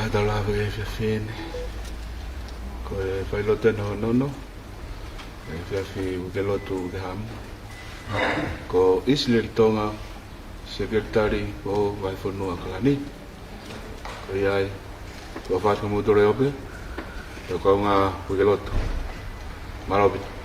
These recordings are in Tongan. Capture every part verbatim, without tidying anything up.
Tau lava he efiafi ni. Ko e failotu ʻe nonono he efiafi Uike Lotu Uike Hā Mui, ko Isileli Tonga, Sekelitali ʻo e Vahefonua ʻAokalani. Ko ia ai, ʻoku ou fakaafeʻi kimoutolu ʻe ope, ʻa e kau kaungā Uike Lotu. Mālō ʻaupito.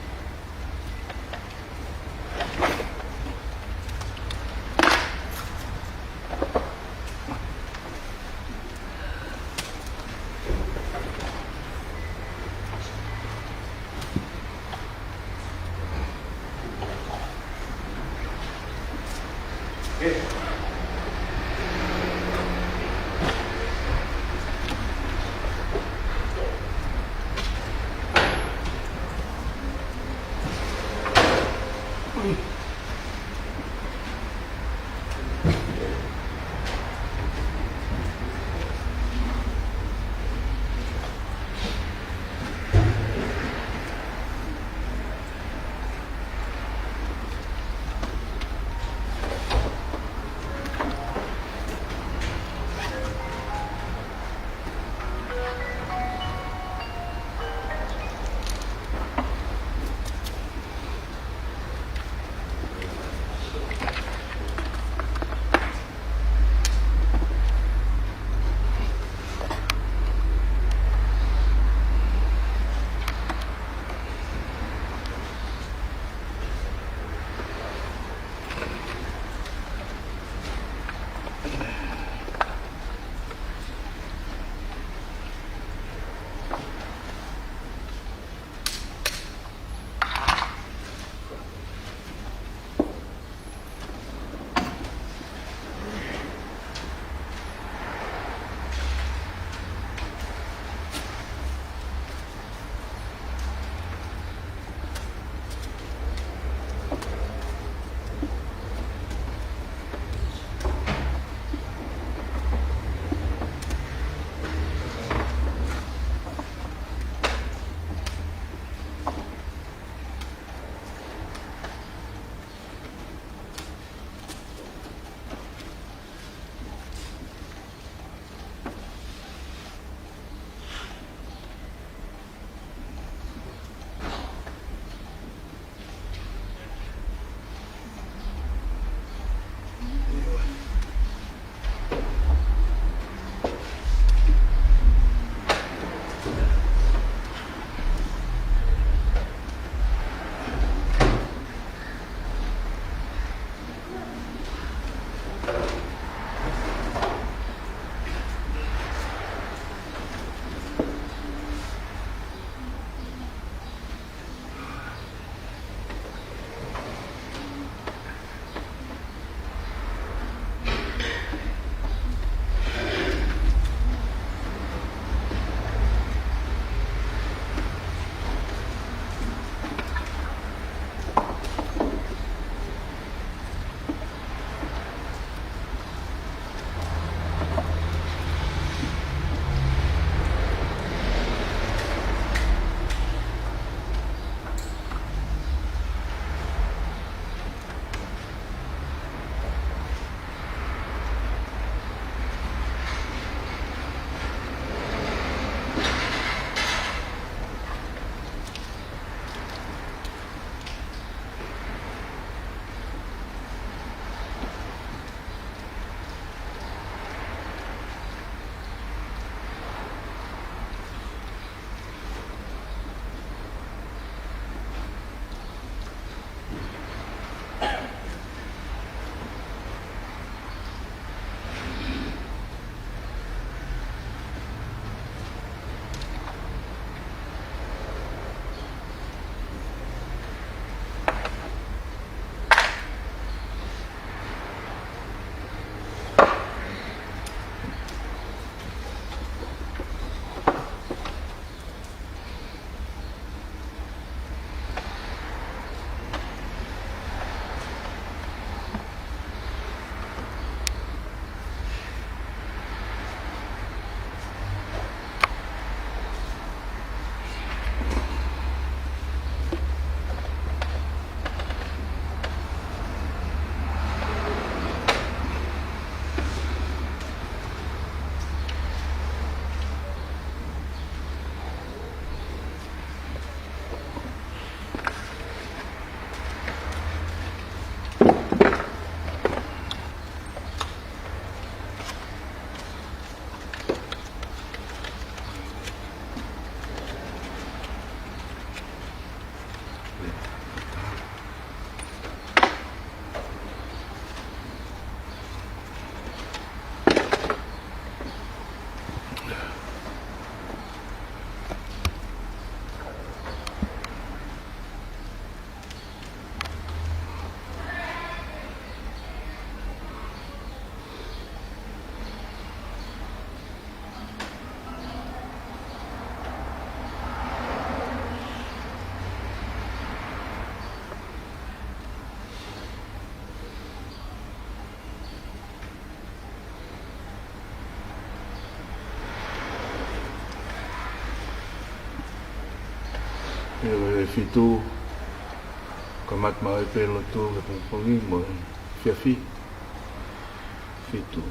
ʻIo, e fitu, kamata mai pē lotu he pongipongi mo e efiafi. Fitu.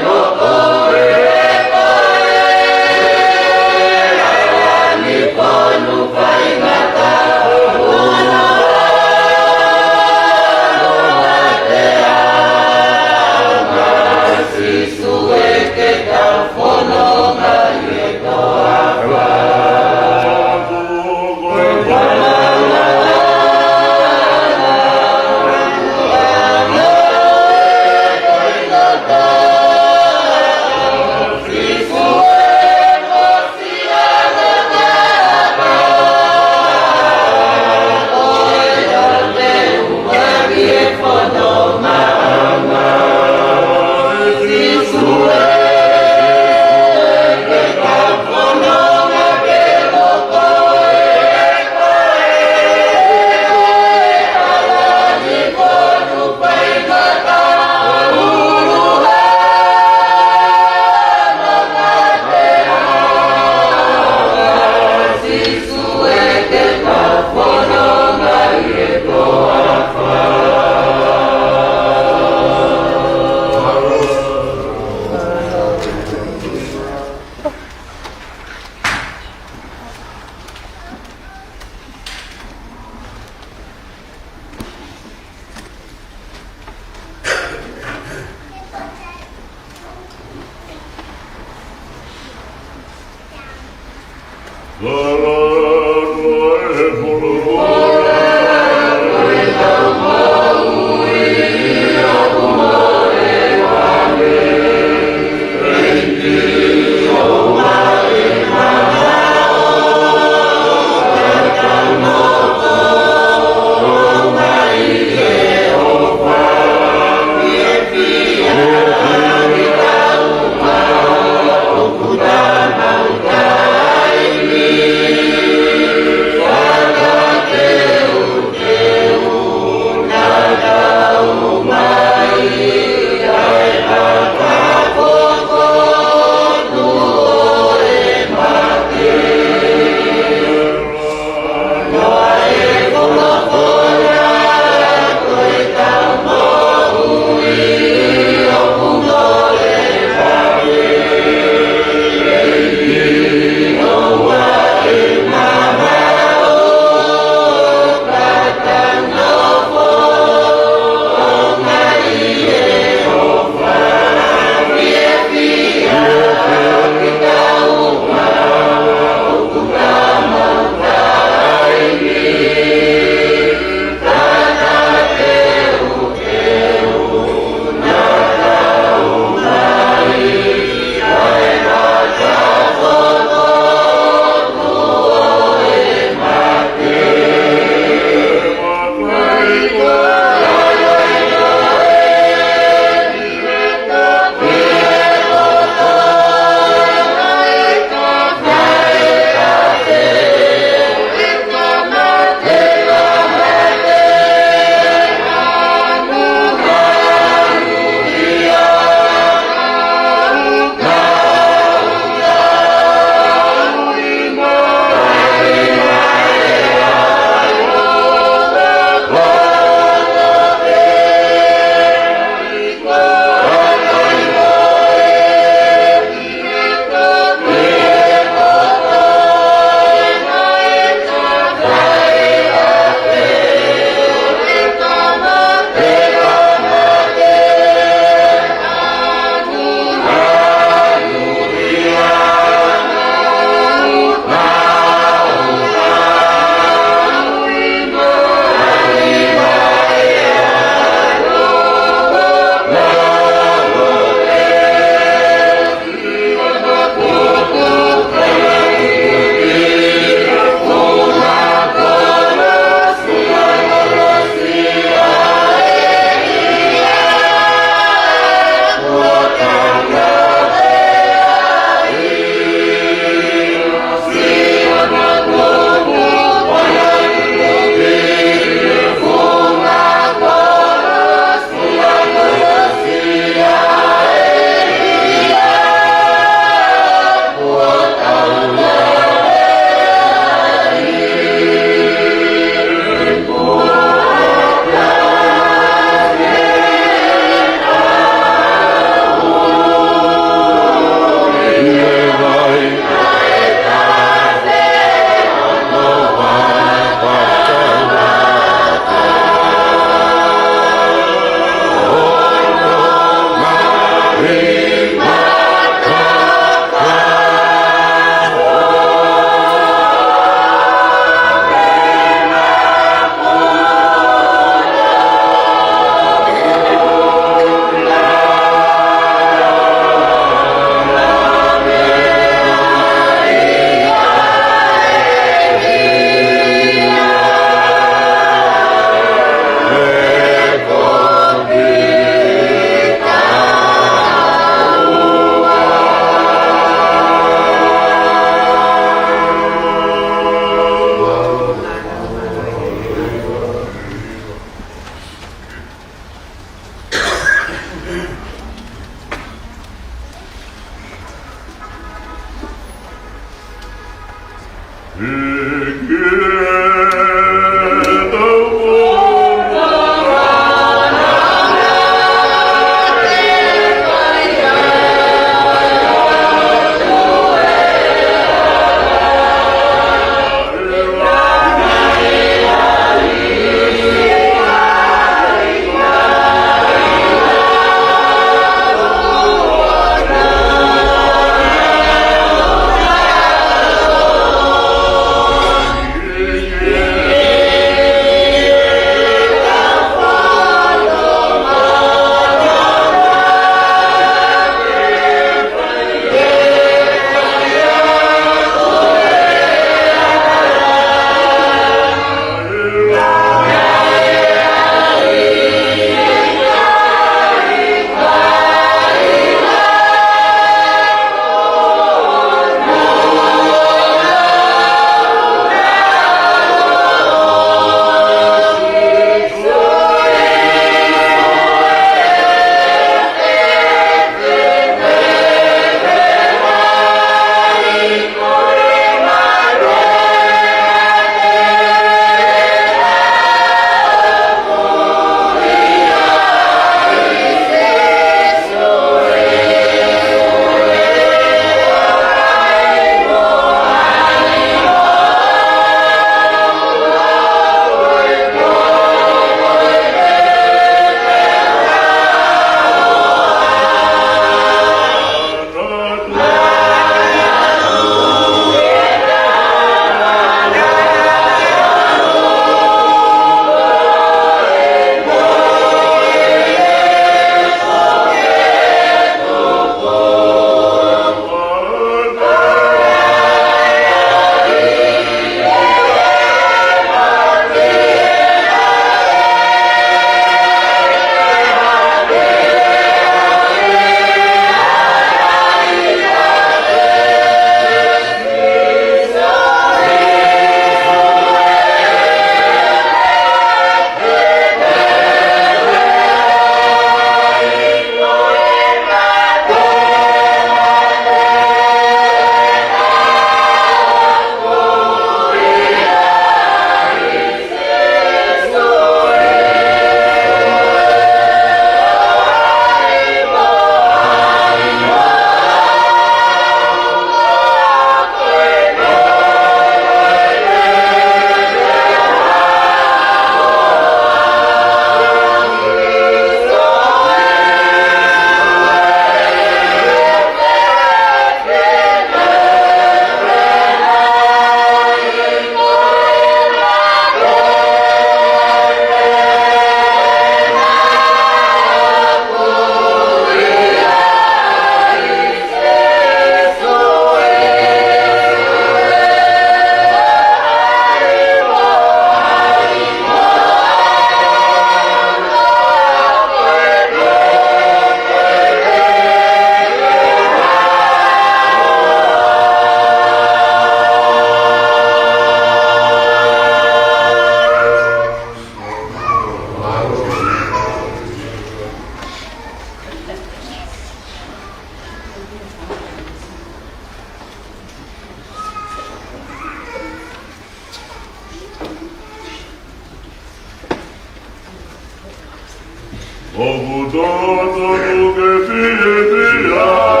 ʻOku totonu ke fiefia.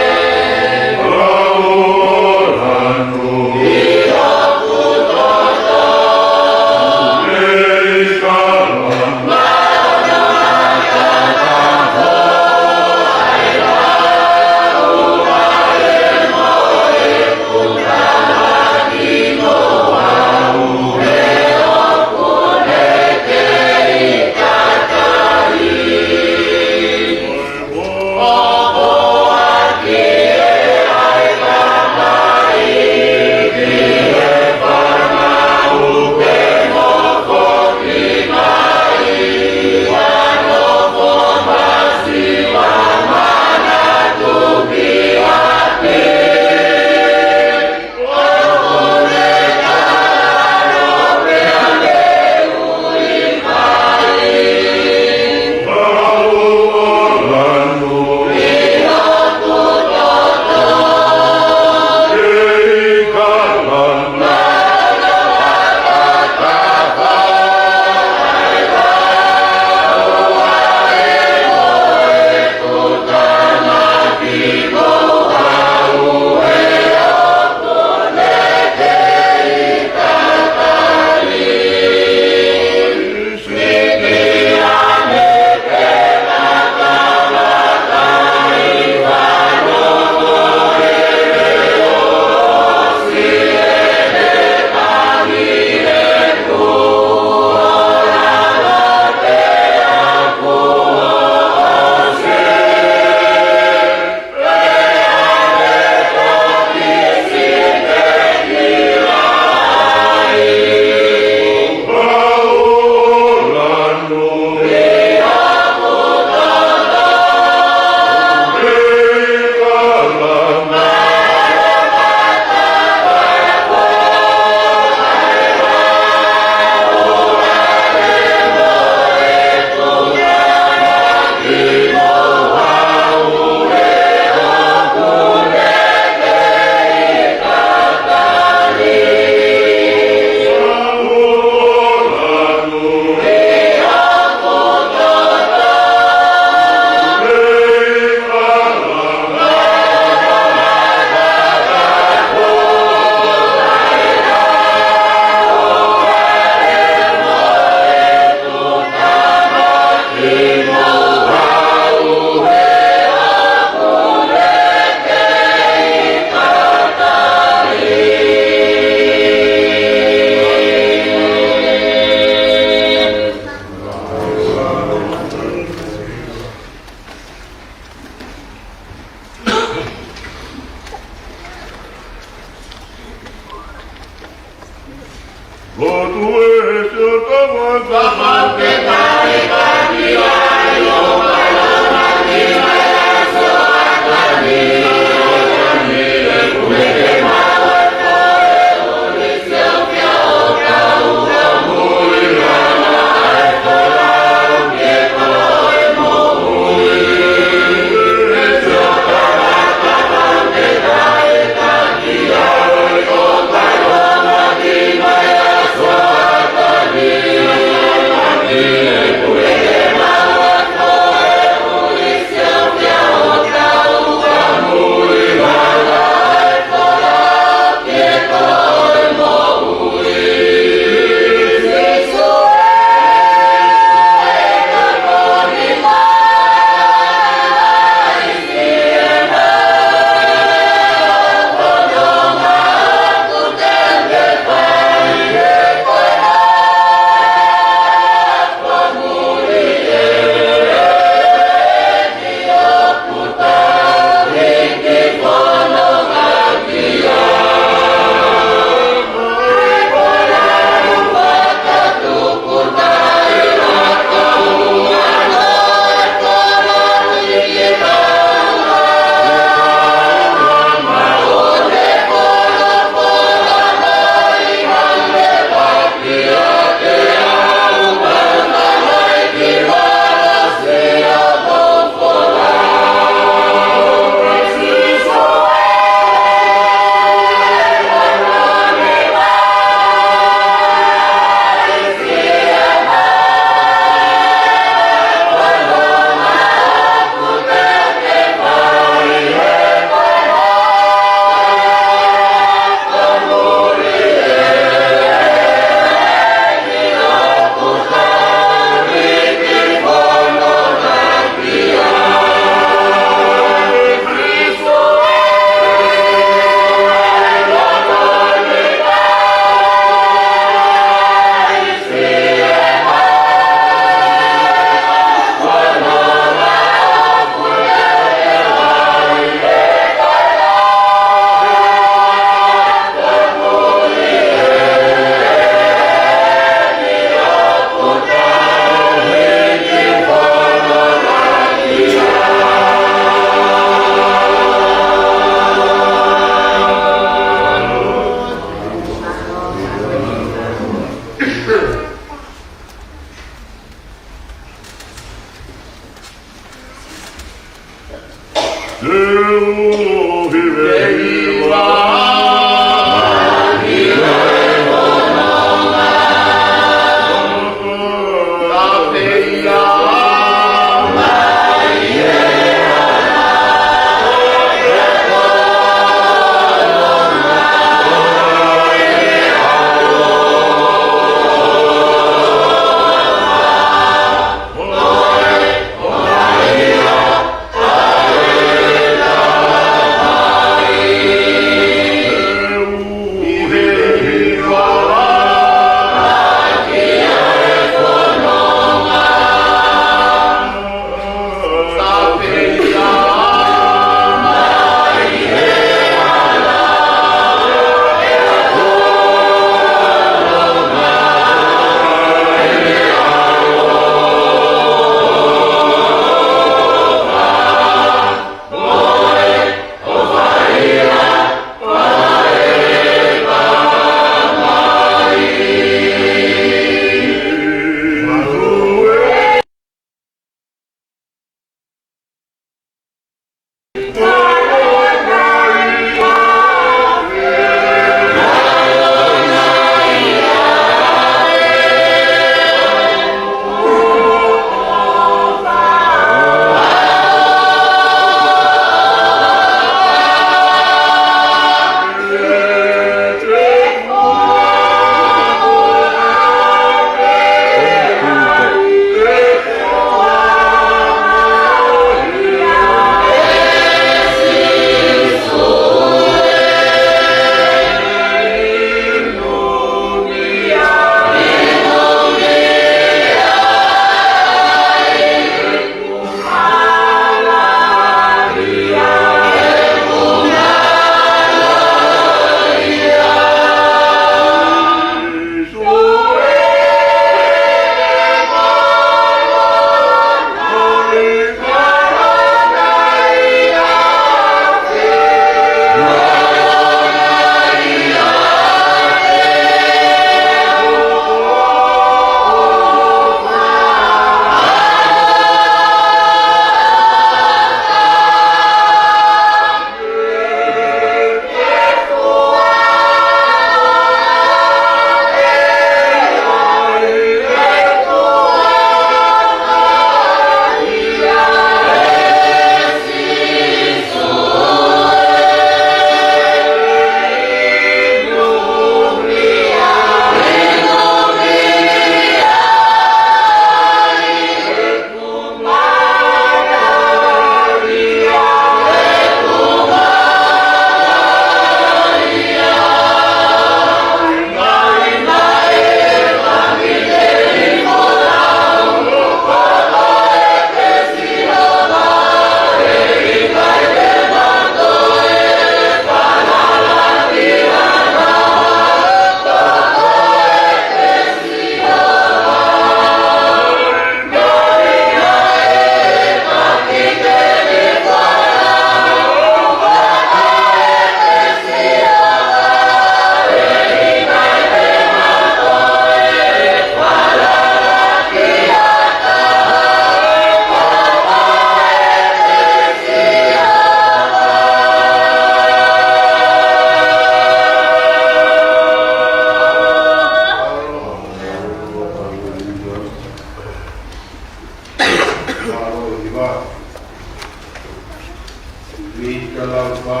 Luka valu fā,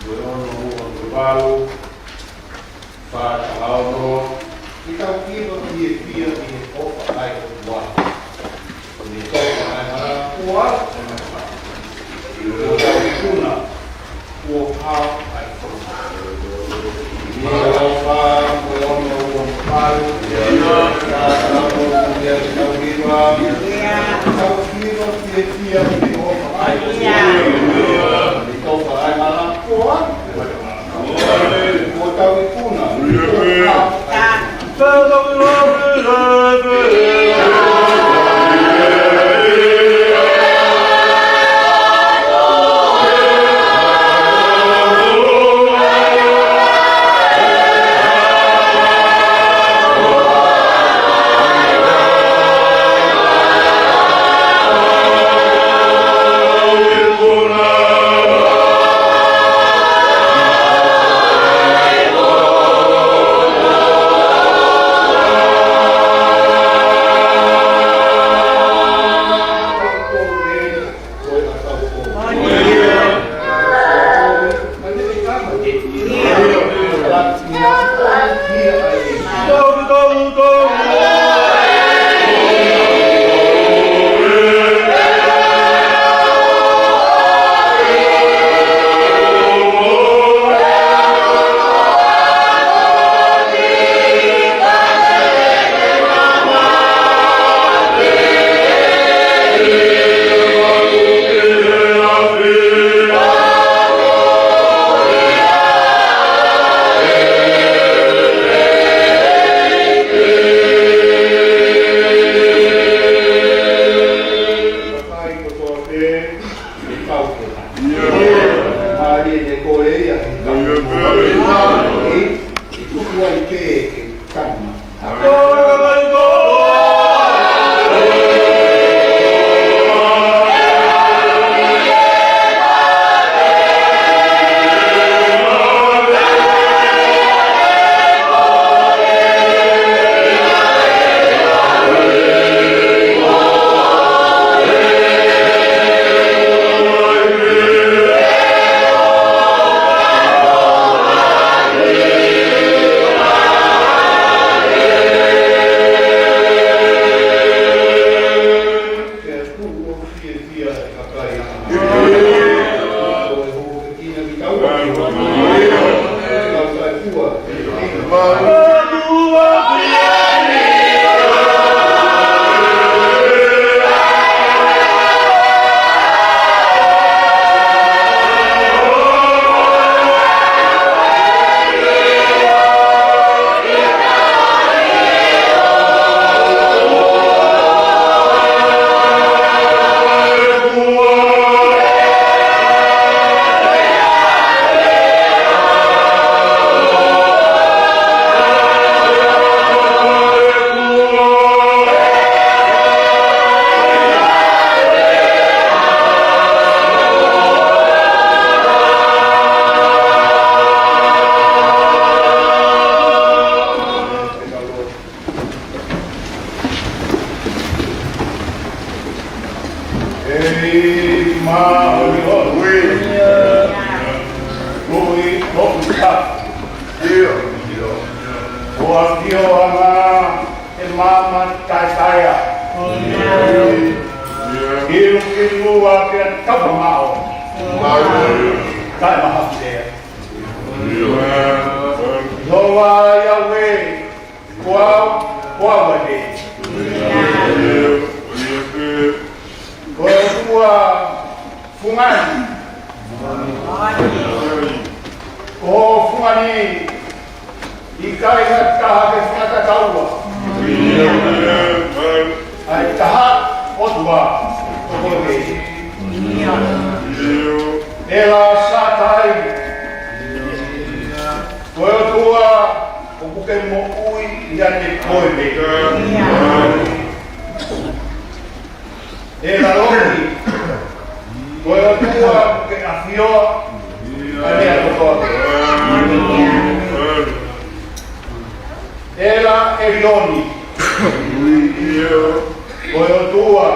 mo e ono ua mo e valu, fā taha ono, ke tau kiva fiefia ʻi he ʻofa ʻa e ʻOtua. Ko e tofa ʻa e hala, kuo ala ʻa e mata. Kuo tau ikuna, kuo hao ʻa e fonua. Luka valu fā, mo e ono ua mo e valu, fā taha ono, ke tau kiva, ke tau kiva fiefia ʻi he ʻofa ʻa e ʻOtua. Ko e tofa ʻa e hala, kuo ala ʻa e mata. Kuo tau ikuna. Ei, māʻoniʻoni. Ui. Ui, ui, ka. ʻIo. ʻOku ʻafio ange ʻa e maama taʻetaʻeʻaonga. ʻIo. Kilukilu ʻa e pea tapa maʻo. Taʻemahafu lea. ʻIo. ʻIo, ʻa ia ʻoku ʻi ai, ko au, ko au ʻa e. Ko e ʻOtua fungani. Ko e fungani ʻikai ha taha ke fakatataua. ʻA e taha ʻOtua ʻoku ʻi ai. ʻEla Sātai. Ko e ʻOtua ʻoku ke moʻui ʻiate koe pē. ʻEla Loʻi. Ko e ʻOtua ʻoku ke ʻafioʻi ʻa e meʻa kotoa pē. ʻEla ʻElioni. Ko e ʻOtua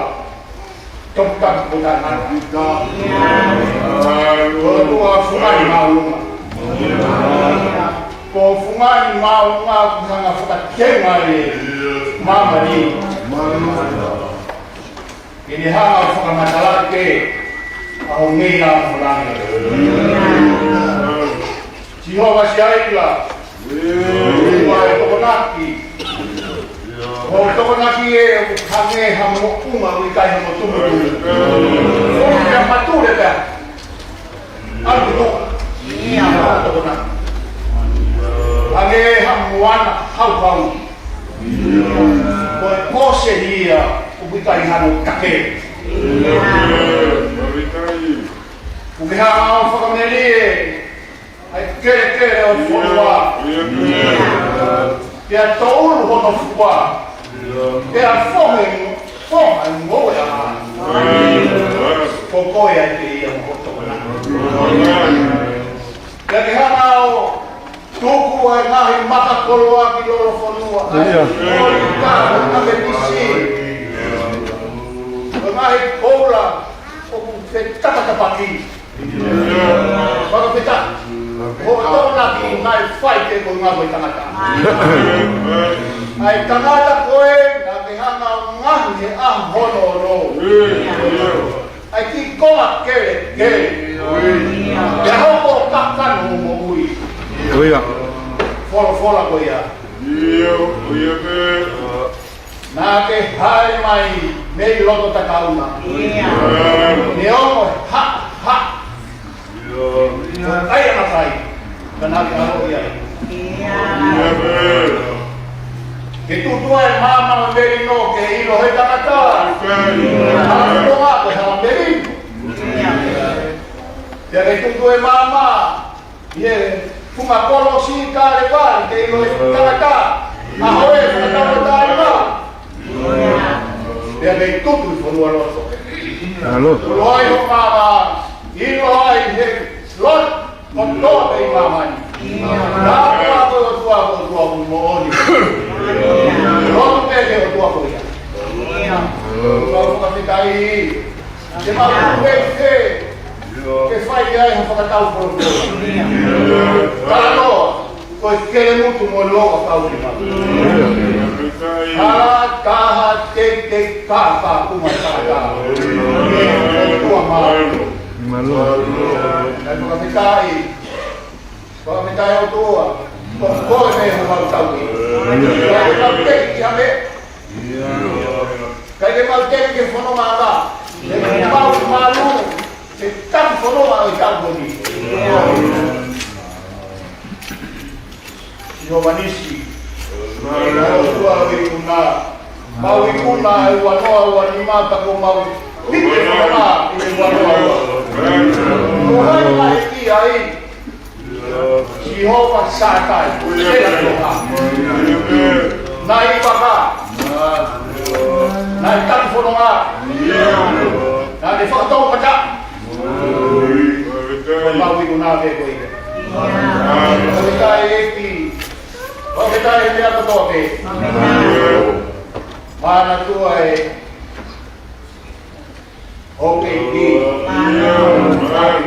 toputapu ko e tangata. Ko e ʻOtua fungani māʻolunga. Ko e fungani māʻolunga ʻoku hanga ʻo fakateunga ʻa e māmani. Ke ne hanga ʻo fakamatalaʻi ʻa e ʻOtua ʻi he langi. Sihova Siaila, ʻOtua ʻoku tokonaki. ʻOku tokonaki ʻe ʻoku hangē ha moʻunga ʻoku ʻikai ha motumotu. ʻOku ʻikai ha motumotu pea. ʻAlu ʻo. ʻIo. Tokonaki. Hangē ha moana haukau. Ko e pōseni ia ʻoku ʻikai hano take. ʻOku ke hanga ʻo fakamelie ʻa e kelekele ʻo e fonua. Pea toulu hono fua. Pea fohe, foha e ngoue ʻa e ʻaho. Ko koe ai pē ia mo hoʻo tokonaki. Pea ke hanga ʻo tuku ʻa e ngaahi maka koloa ki lolofonua. ʻA e ʻIo. Koloa ki he Metotisi. Ko e ngaahi koula ʻoku fetapatapaki. Fakafetaʻi. Ko e tokonaki naʻe fai ki he koeʻuhinga ko e tangata. ʻA e tangata ko ē, naʻa ke hanga ʻo ngaohi he ʻaho hono ono. ʻA e kiʻi konga kelekele. Pea hoko ʻo kakano hoʻo moʻui. ʻIo. Folofola ko ia. ʻIo, ʻio pē. Naʻa ke haʻele mai mei loto takauna. ʻIo. Neongo ha, ha. ʻIo. ʻAi ʻa e matai. Ka naʻa ke ʻaloʻi ai. ʻIo. Ke tutu ʻa e maama ʻo e melino ke ʻilo ʻe he tangata. ʻIo. Hala ko e hala melino. Pea ke tutu ʻa e maama ʻi he funga kolosi Kalevale ke ʻilo ʻe he tangata ʻa hoʻo fakatauʻatāina. Pea ke tutu ʻi fonualoto. ʻAlo. Tuʻu ai hoʻo maama, ʻilo ai ʻe he lotu kotoa pē ʻi māmani. Naʻa ko e ʻOtua, ko e ʻOtua moʻoni. Lotu pē ki he ʻOtua ko ia. Mau fakafetaʻi. Ke mau tuku pē ke fai ai ha fakatau folofola. Talanoa, ko e kelemutu mo e loa kau ki matu. Ha taha teitei kākā kuma tātā. Ke ʻOtua mālō. Mālō. Kae fakafetaʻi. Fakafetaʻi ʻOtua. Ko koe mei ho mau tauhi. Kae mau teki ki ha meʻa. Kae ke mau teki ke fononga ʻa. Ke mau malu. Ke tapu fononga ʻo e tapu ni. Sihova Nisi. ʻOtua ʻo e ikuna. Mau ikuna ʻe ua noa ua nima ta ko mau. Pike fononga ʻi he ua noa ua. Ko hai mai ki ai. Sihova Sātai, ʻEla Toha. Naʻe ʻi vaka. Naʻe tapu fononga. Naʻe fakatau mata. Ko e mau ikuna pē ko ia. Ko e kai eki. Ko e kai eki ʻa kotoa pē. Manatua ē. ʻOku ʻi ai.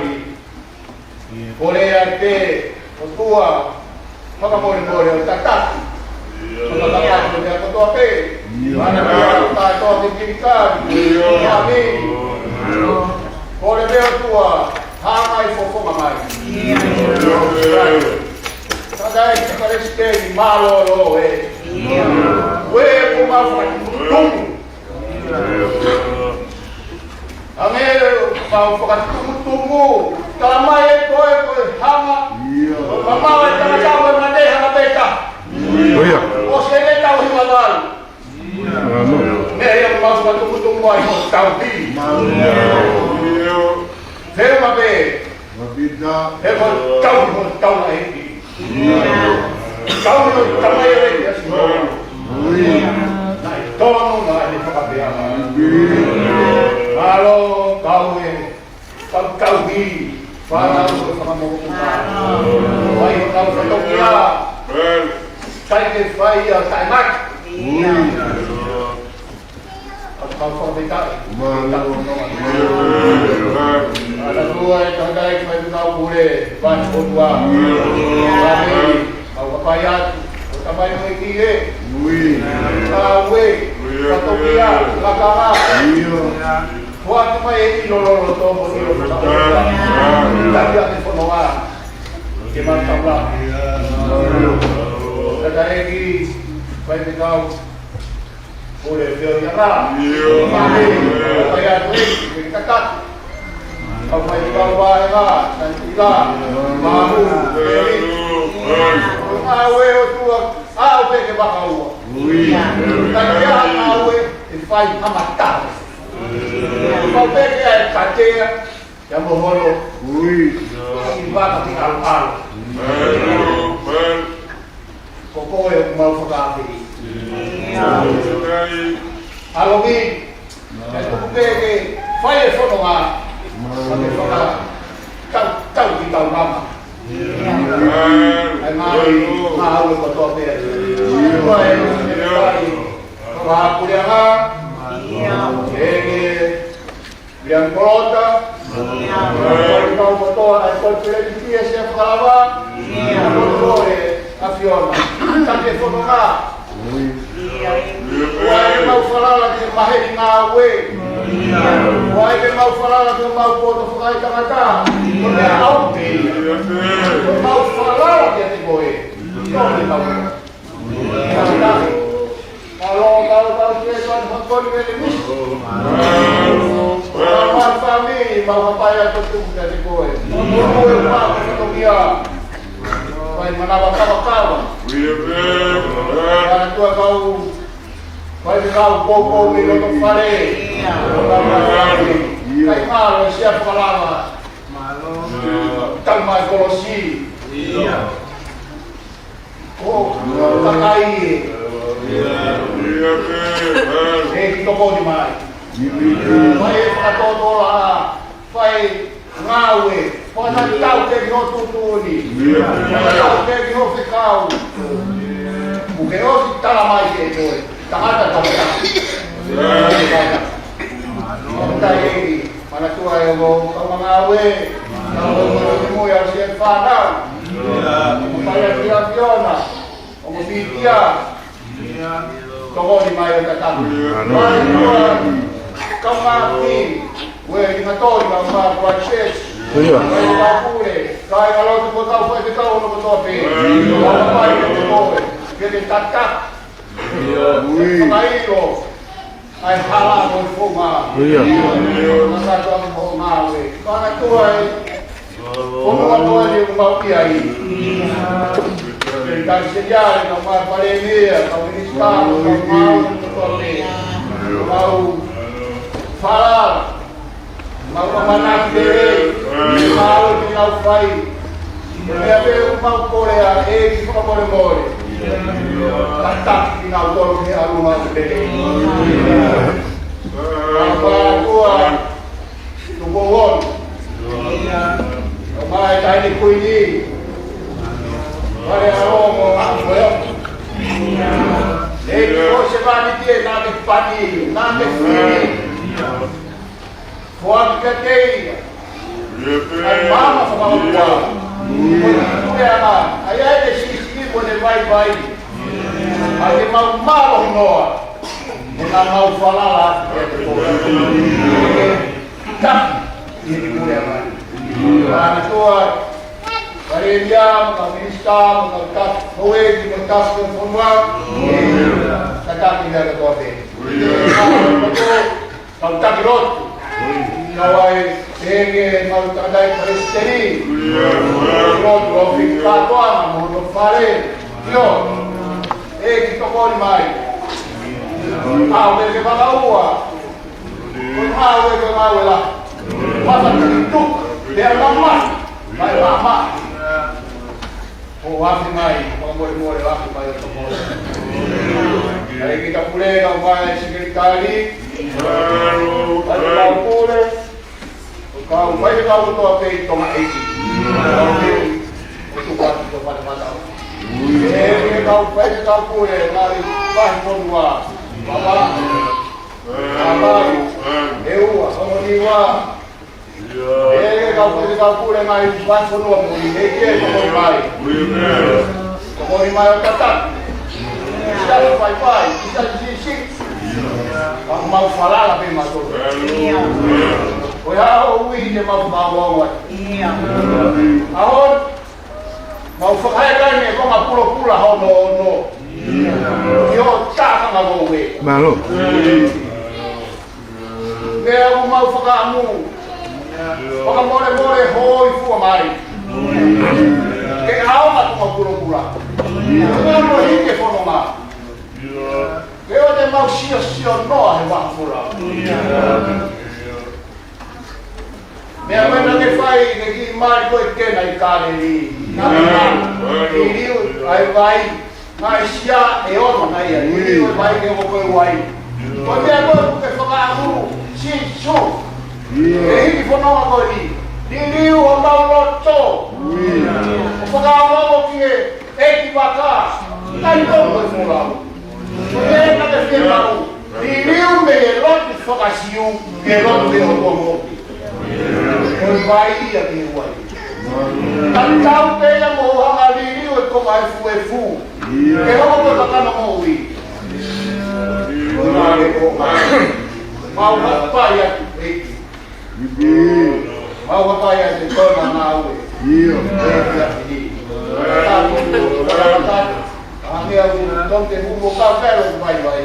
Kole atu, ʻOtua, fakamolemole ʻo tataki. Fakamolemole ʻo kotoa pē. Mana kia kotoa ke kilikali. Kole pē ʻOtua, hanga ʻi fofonga mai. Tangataʻeiki Palesiteni, mālōlō ē. Uē, ʻoku mau fakatumu. Hangē ko e fakatumutumu, tala mai ʻe koe ko e hanga. Mamaʻo e tangata ko e mate hanga pē ta. ʻIo. ʻOsi ʻene tau hiva valu. Meʻa ia ʻoku mau fakatumutumu ai mo tau pi. Fema pē. He ko tau mo tau na hiki. Kau no tamai e lei a si. Naʻe tonu na e fakapea. Mālō, kau e, kau, kau hi, fānau ko fakamoʻutuʻa. Fai kau fatokia. Kai ke fai a tae maki. ʻOku mau fakafetaʻi. Mālō. Mālō. Ana tua e tangataʻeiki Faifekau Pule, Vani ʻOtua. Mālō. Mālō. Mau kapai atu. ʻO tamai mo e ki e. Ui. Ka ue. Ui. Ka toki a. Ka ka ma. Ui. Fua ki mai e ʻilo loloto mo ʻilo loloto. Mālō. Taki a te fono a. Ke mau tau la. Mālō. Tangataʻeiki Faifekau. Pule feo ia rā. ʻIo. Mālō. Pai atu e, e kata. Kau mai kau vae rā, na ila. Mālō. Mālō. Ngāue ʻOtua, ʻa ʻo pē ke vakaua. Ui. Ka kia ngāue, e fai hamata. Kau pē ke ai katea, ia mo holo. Ui. I vaka ki alo alo. Mālō. Ko koe ʻoku mau fakaafe. ʻAloʻi, ʻe tuku pē ke fai e fononga, ka ke faka-, tau, tau ki tau mama. ʻAi mai, ngāue kotoa pē. Ko e, e fai, fakapuleʻanga, ʻe ke Liang Kolota. Ia. Kau kotoa, ʻa e kau pele ni kia sia fakalava. Ia. Kau kole, ʻAfiona. Ka ke fononga. Ia. ʻOua ʻe mau falala ki he maheni ngāue. Ia. ʻOua ʻe mau falala ki he mau poto fakaetangata. Ko e meʻa ʻaupito. Mau falala kiate koe. Ko e mau. Mālō, mālō, mālō, mālō, mālō, mālō, mālō, mālō. Mālō, mālō, fāmili, mālō, papai, ʻa e totu, kiate koe. Mālō, mālō, mālō, mālō, ia. Vai, manava, kava, kava. Ia, pē. Mālō, tua, kau. Vai, kau, pō, pō, mi, loto, fale. Mālō, mālō, fāmili. Kai, mālō, sia, fakalava. Mālō. Tau mai, kolosi. Ia. ʻO, kakai ē. ʻEiki tokoni mai. Mai e fakatōtōlaʻa, fai ngāue, fakatatau ki hoʻo tuʻutuʻuni. Fakatatau ki hoʻo fekau. Kuo ke ʻosi tala mai kiate koe. Tangata tangata. Tangata ē. Manatua e ongo kaungāngāue, kaungāngāue mo e ʻasi e fānau. Mo e ʻasi ʻAfiona, ongo pītia. Tokoni mai ʻo tataki. Manatua, kaungāʻapi, ue ni matoli, kaungā Christchurch. Ia. Kaungā pule, kāingalotu mo e kau faifekau hono kotoa pē. Kaungā mai ʻo te koe, ke te tataki. Ia. Fakailo. ʻAi hala mo e fonga. Ia. Ia. Manatua mo ngāue. Manatua e. Fonua noa ni ʻoku mau ʻi ai. Ia. Pea tau seniale, kau mai palēmia, kau minisitā, kau mau, kau mau. Mau falala. Mau ʻamanaki lelei, mau ʻi nau fai. Meʻa pē ʻoku mau kole ʻa e ʻEiki fakamolemole. Tataki kinautolu he ʻalunga ʻoku lelei. Mau fakatua, tuku ʻono. Mau mai taini kuini. Pale alo mo ʻafu eo. ʻEiki ko e sevāniti ē naʻa ke pani, naʻa ke fili. Foaki kiate ia ʻa e maama fakaʻotua, ko e puleʻanga, ʻa ia ʻe siʻisiʻi mo ne vaivai, ʻa ia te mau mālohi noa, mo ne mau falala kiate koe. Taki ʻi he puleʻanga. Mālō ʻOtua, Palēmia, mo e kau minisitā, mo e kau taki, mo e kau taki ʻo e fonua, ka taki lea kotoa pē. Kau taki lotu. Kau ai, ʻEiki, mau tangataʻeiki palesiteni. Lotu, ʻo fika kātoanga, mo hono fale. ʻIo. ʻEiki, tokoni mai. ʻAo, ʻEiki, fakaua. Ko e ngāue, ko e ngāue lahi. Mata ki tuku, pea mamahi, mai mamahi. ʻO afe mai, fakamolemole afe mai ʻo tokoni. ʻEiki, ka pule, kau mai, sekelitali. Kau pule. Kau faifekau kotoa pē ʻi Tonga ʻEiki. Kau pule, ʻo tuku atu ki ho fatafata. ʻEiki, kau faifekau pule, ngaahi vahefonua. Papa. Papa. ʻEua, Tonga niua. ʻEiki, kau faifekau pule ngaahi vahefonua muli, ʻEiki, tokoni mai. Tokoni mai ʻo tataki. Sio faifaifai, sio siʻisiʻi. Ka mau falala pē mautolu. Ko e hā hoʻo ui te mau fakaongoongo ai. ʻAho ni, mau fakaheka ʻi he konga pulopula hono ono. ʻI hoʻo tākanga koe. Mālō. Pea ʻoku mau fakaʻamu, fakamolemole hōifua mai. Ke ʻaonga ʻa e konga pulopula. Ke ʻaonga ʻa e fononga. Ke ʻoua te mau siosio noa he vahefonua. Meʻa ko ē naʻa ke fai, ke kiʻi mali ko ē kena ʻi Kāleli. Naʻa ke mali. Liliu ʻa e vai. Ngaahi sia ʻe ono naʻe ʻi ai. Liliu e vai ke hoko ko e uaine. Ko e meʻa ko ē ʻoku ke fakaʻamu, Sīsū. ʻE hiki fononga ko eni. Liliu homau loto. ʻO fakaongo ki he ʻeikivaka. Naʻe ʻi ai ko e folau. Ko e meʻa naʻa ke fie maʻu. Liliu mei he lotu faka-Siu, ki he lotu mei hoku ongo. Ko e vai ia ki he uaine. Tatau pē ia mo hoʻo hanga liliu e konga efuefu. Ke hoko ko e kakano moʻui. Ko e ngaahi ko e ngaahi. Mau hapai atu, ʻEiki. Mau hapai atu, tona ngāue. ʻIo. ʻEiki ʻApini. Tapu, tapu, tapu. Ange au, tau te humo ka pelo vaivai.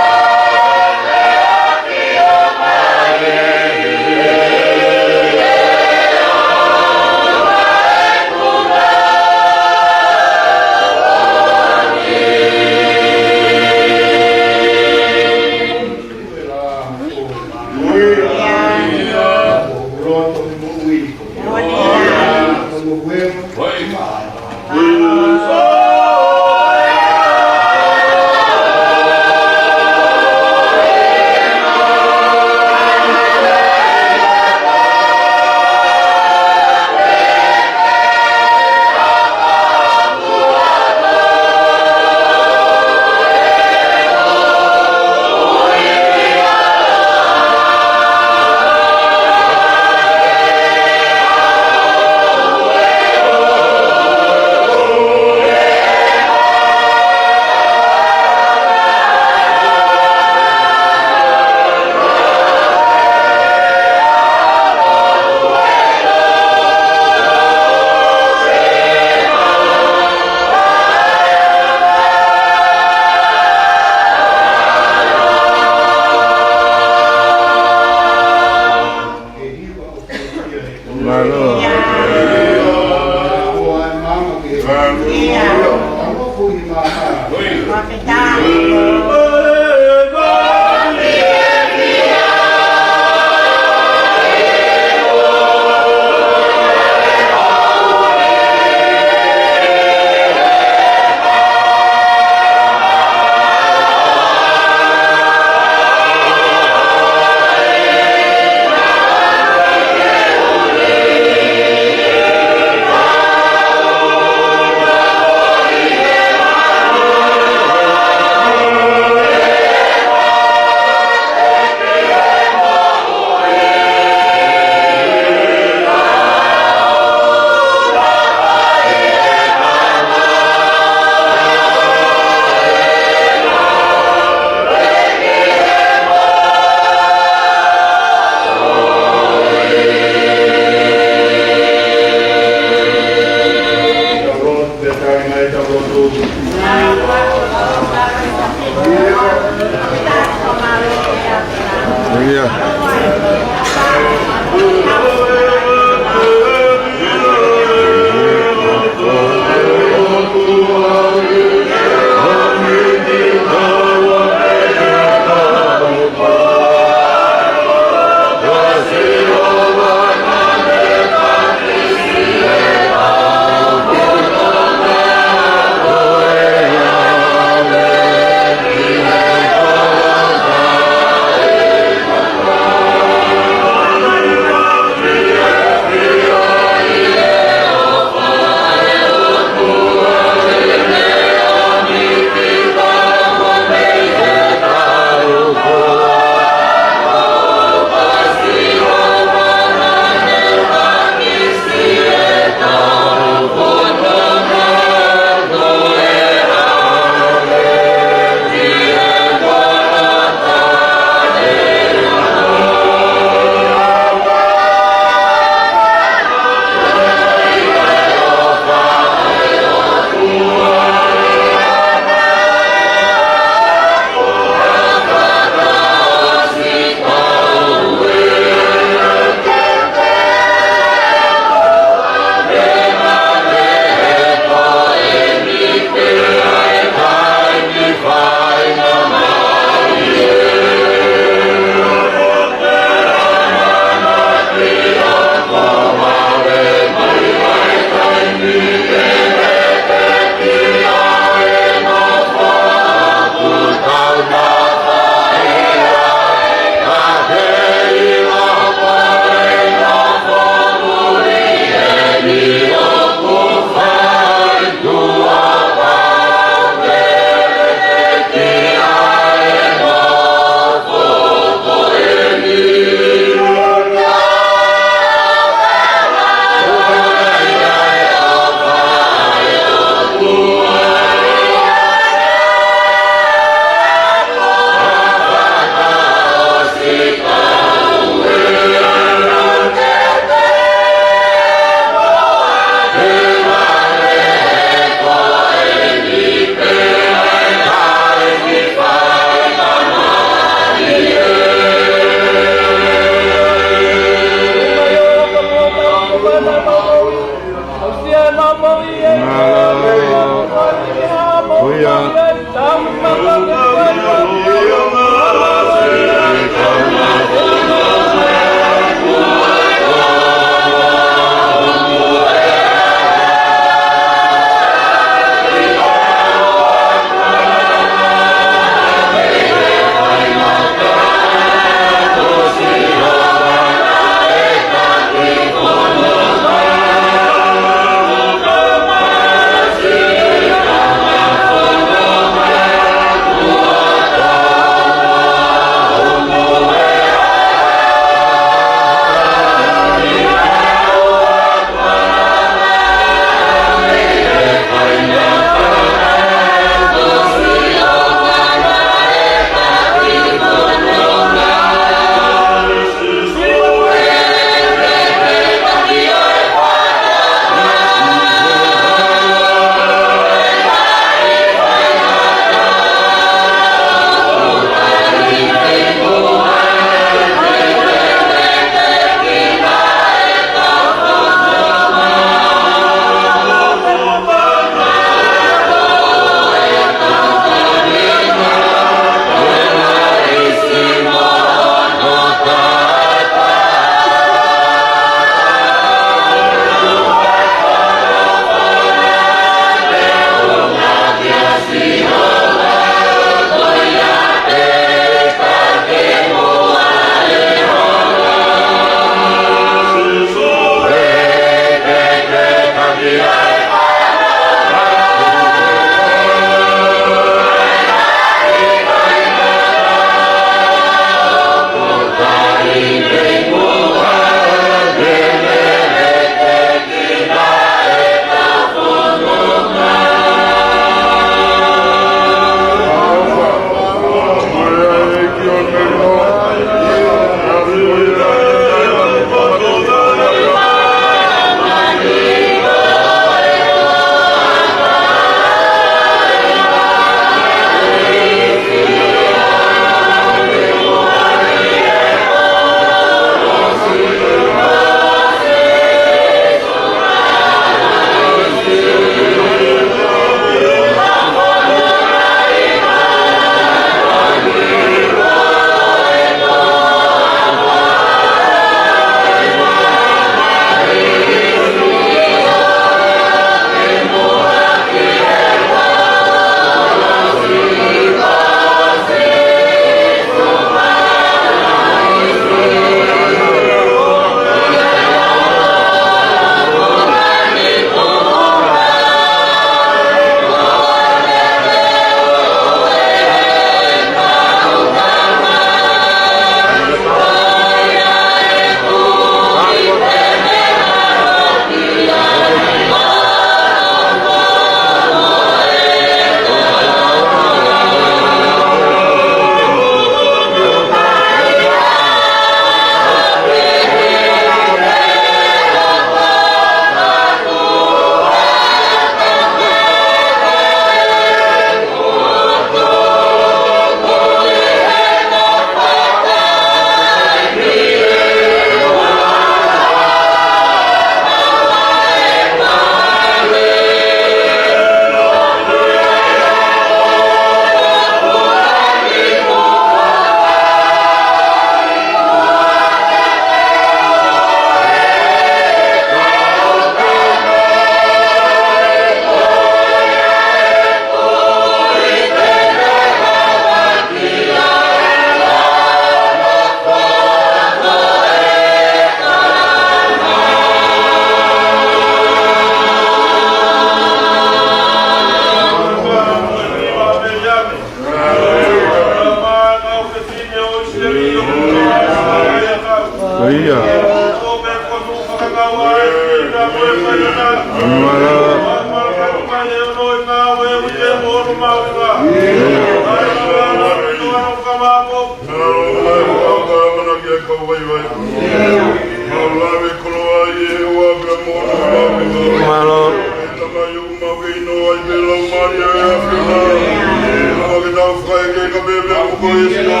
Fakaʻekeʻeke pē meʻa kuo ʻosi ʻa.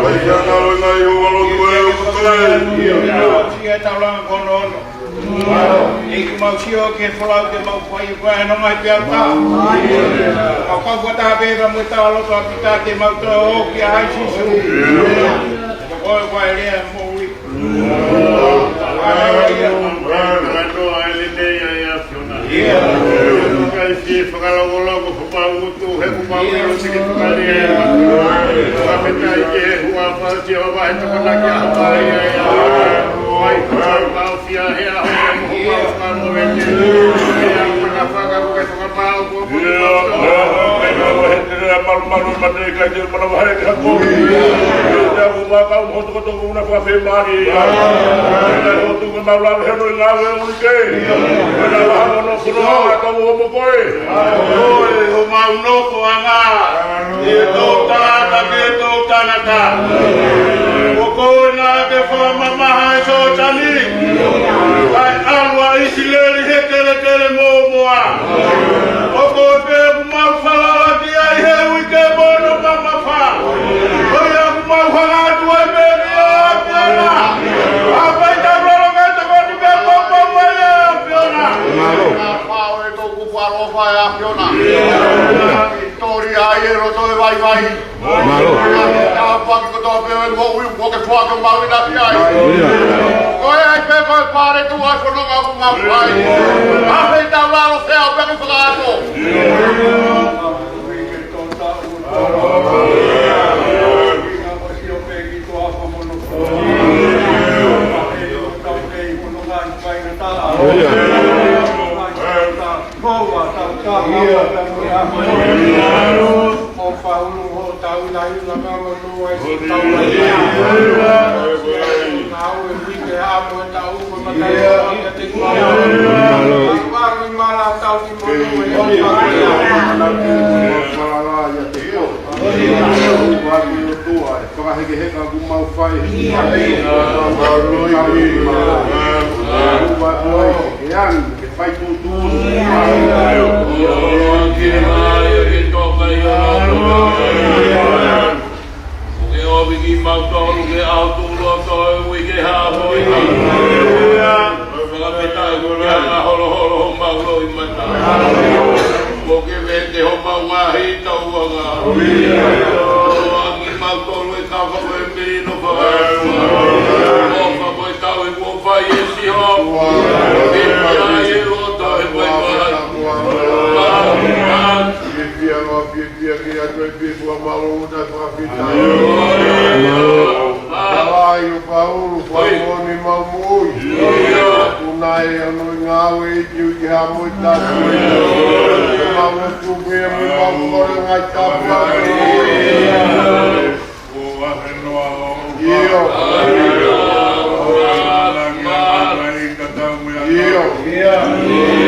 ʻAi ke ʻalu ʻa e ngaahi ʻū lotu ʻe ʻoku toe. Ia taulanga kono. ʻEiki, mau sio ki he folau te mau fai, ko e nonga i peau ta. Mau kau fakataha pē mo e tau loto ʻa Pita te mau toe ō kia hai Sīsū. Ko koe ko e lea moʻui. Ia, ʻe, ʻe, ʻe, ʻe, malumalu, mate, kai te manavahē ke hako. Ia, ʻoku mau kau hotu kotoa ʻoku na fakafeʻiloaki. Ia, ʻe, hotu ke mau lave hano i ngāue ʻo e ʻEiki. Ia, ʻe, ʻe, hono kono ʻa kau o mo koe. Koe, ʻo mau nofoʻanga. ʻI he toʻutangata ki he toʻutangata. Ko koe naʻa ke fakamamaha ʻa Sōtani. Kae ʻalu ʻa ʻIsileli he kelekele mōmoa. Ko koe pē ʻoku mau falala ki ai he uike mo hono mamafa. Ko ia ʻoku mau hanga atu ai pē ki ai ʻAfiona. ʻAfai taulalo kae tokoni pē ʻoku mau pau ai ʻAfiona. Mālō. Fao e toku kualofa ʻAfiona. Toli ai e loto e vaivai. Mālō. Tāpuaki kotoa pē ʻo e moʻui kuo ke foaki ʻo mau ʻinasi ai. Ia. Ko e ʻai pē ko e pale tuʻa e fononga ʻoku mau fai. ʻAfai taulalo fea ʻo pē ke fakaato. Ia. Fakahekeheka ʻoku mau fai. Ua ua e ani ke fai tuʻutuʻuni. Ke ʻomi kimautolu ke ʻaho tuʻuloto e uike hāmoi. Fakafetaʻi ko e anga holoholo homau loʻimata. Kuo ke vete homau ngaahi tauʻanga. ʻOange kimautolu e kava ko e melino fakaʻauha. ʻOfa ko e tauhi kuo fai ʻe Sihova. Pea ʻi he loto e vaivai. Pea pia loa, pea pia ke atu e pifua mālō uta e fakafita. Mālō. Palai ʻo Paulu, fakamoʻoni mau moʻui. Kuo nau ʻi hono ngāue ʻi uike hāmoi tapu. Mau tupu ia mo mau kole ngai tapu. ʻIo. ʻIo. ʻIo.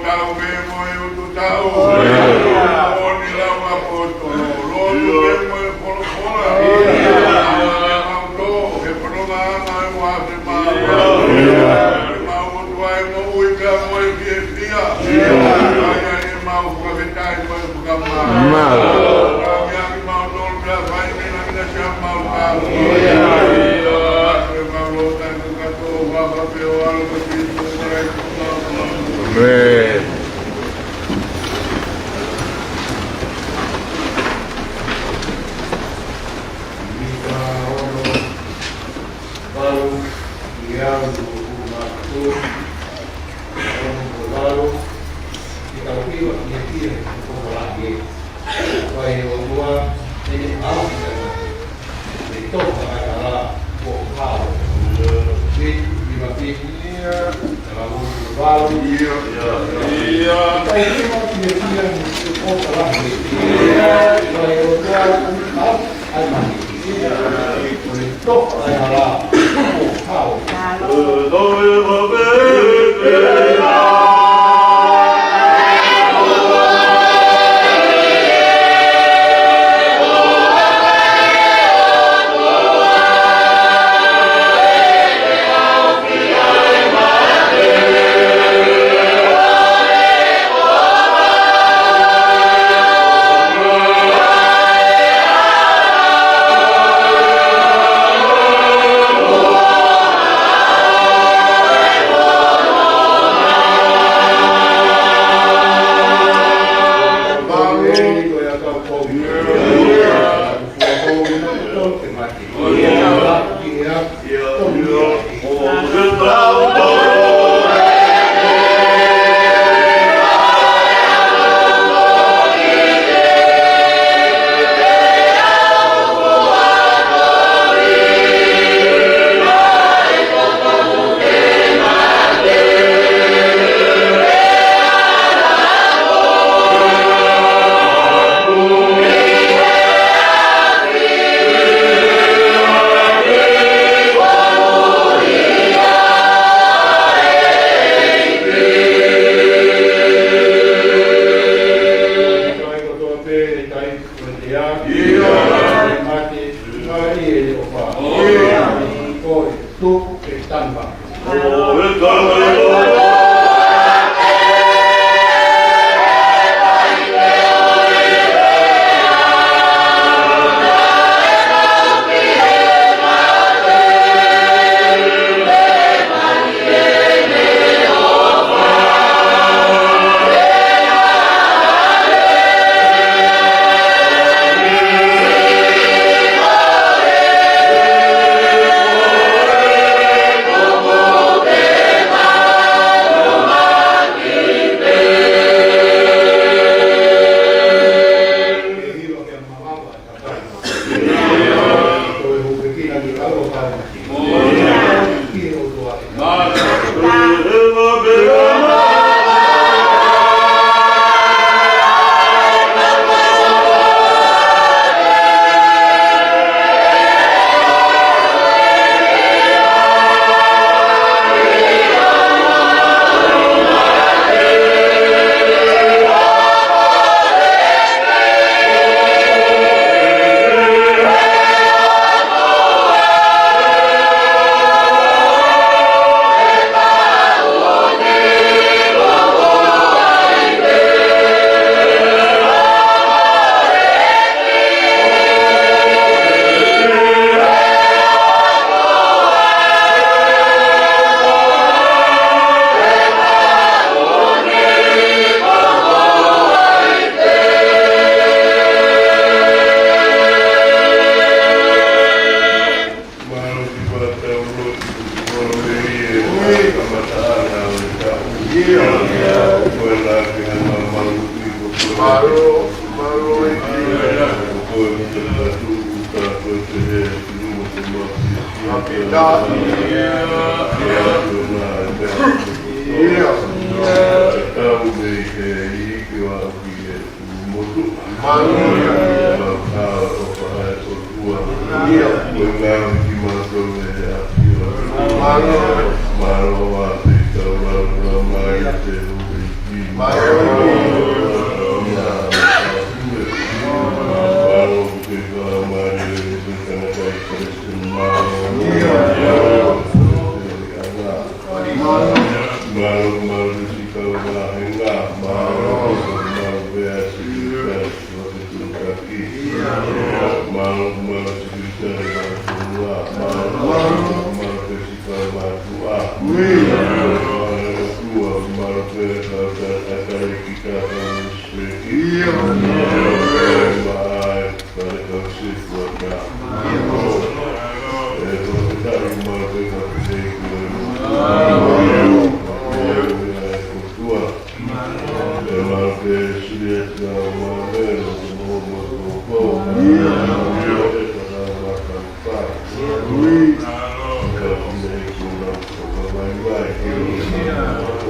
Tau pē mo e utu tau. Oni lau ʻaposetolo. Lotu pē mo e folofola. Mau tō he fononga ʻa e ʻOtua ʻi he māmani. Mau ʻOtua e moʻui pea mo e fiefia. ʻAi ʻemau fakafetaʻi mo e fakamālō. Mālō. Mau tō pea fai mei he ʻAfiona ʻa e mau tau. Mau lota e kakato ʻo e ʻAlo ko Sīsū Kalaisi. ʻĒmeni.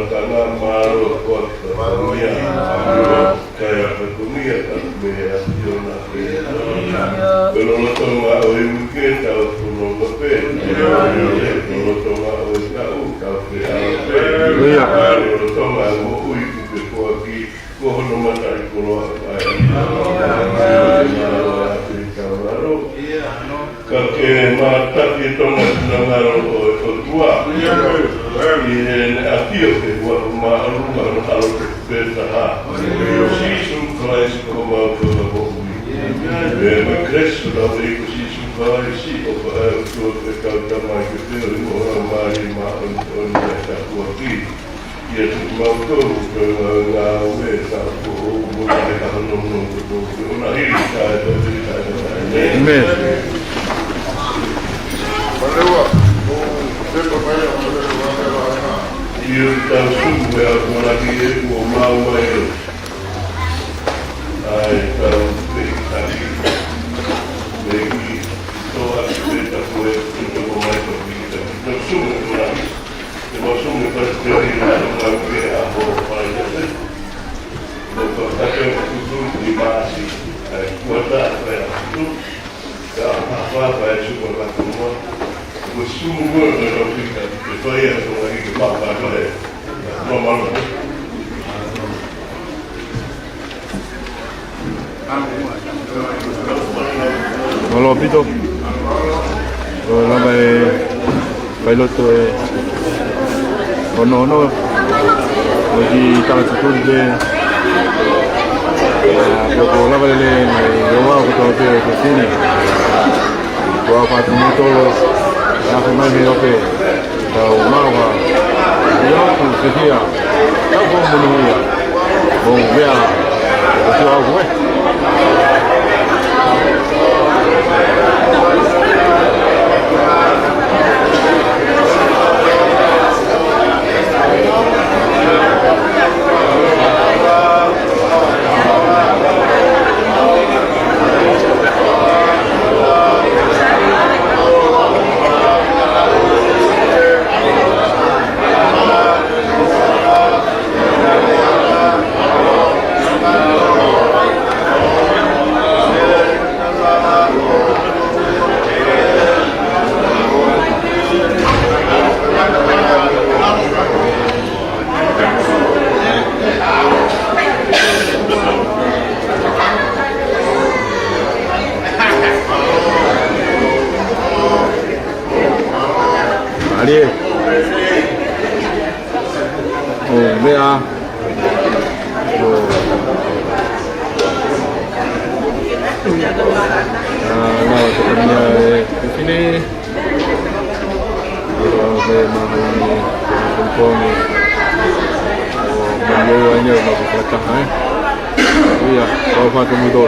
lakanga, mālō ʻoku ʻikai ha fatongia, mālō ʻikai ha fatongia, ka ko e meʻa ʻa Siona pē. Ko e lolotonga ʻo e uike tau fononga pē, lolotonga ʻo e taʻu tau feʻao pē, lolotonga ʻo e moʻui kuo ke foaki, ko hono mataʻikoloa ʻa e ʻAfiona. Ka ke mātaki e Tonga finangalo ʻo e ʻOtua ʻi heʻene ʻafio ke huafa māʻolunga hono ʻAlo pē taha, Sīsū Kalaisi ko homau Fakamoʻui. Pea mo e kelesi ʻa hotau ʻEiki ko Sīsū Kalaisi, ʻofa ʻa e ʻOtua ko e Tamai, ko e feohi mo e Laumālie Māʻoniʻoni, ʻo tāpuakiʻi kiate kimautolu, ko e ngāue, ngāue, ka ko e ʻoku mo e ka hono mo ko e ʻona hili ka e ka e ka e ka e. ʻĒmeni. ʻIo, tau sumu he ʻaho ko eni ʻoku mau mai ʻo. ʻAi, tau pehē taki. Pehē ki toa ki pehē taku e, ki toko mai ko ki taki. Tau sumu he ʻaho ko eni. Te mau sumu he pasi te ʻi he ʻaho ko eni ʻa ho pai ate. Mo ka kake mo tutu ni masi. ʻAi, kuata, ʻai, tutu. Ka, ma, ma, ma, e sumu ka tutu. Mo sumu mo ka tutu. Ke fai a ko eni ke ma, ma, ma, e. Ma, ma, ma. Mālō ʻaupito. ʻOku lava e failoto e ono ono. ʻOku tala tutuli pē. ʻA, ʻoku lava lelei mai ʻo ua ko tau pē ko tini. Ko au fatu mo tolo. Nafu mai mei ope. Tau maua. ʻIo, ku fihia. Tau ko munu ia. Mo mea. Ko tau ko e. Lea. ʻO, meʻa. ʻO. ʻA, naʻa ko e kamia e, e fine. ʻO, me mahalo ni, e, pongpong. ʻO, mahalo ai ni, ʻo, mahalo ko e taha, ē. ʻIa, ʻo, fatu mui tō.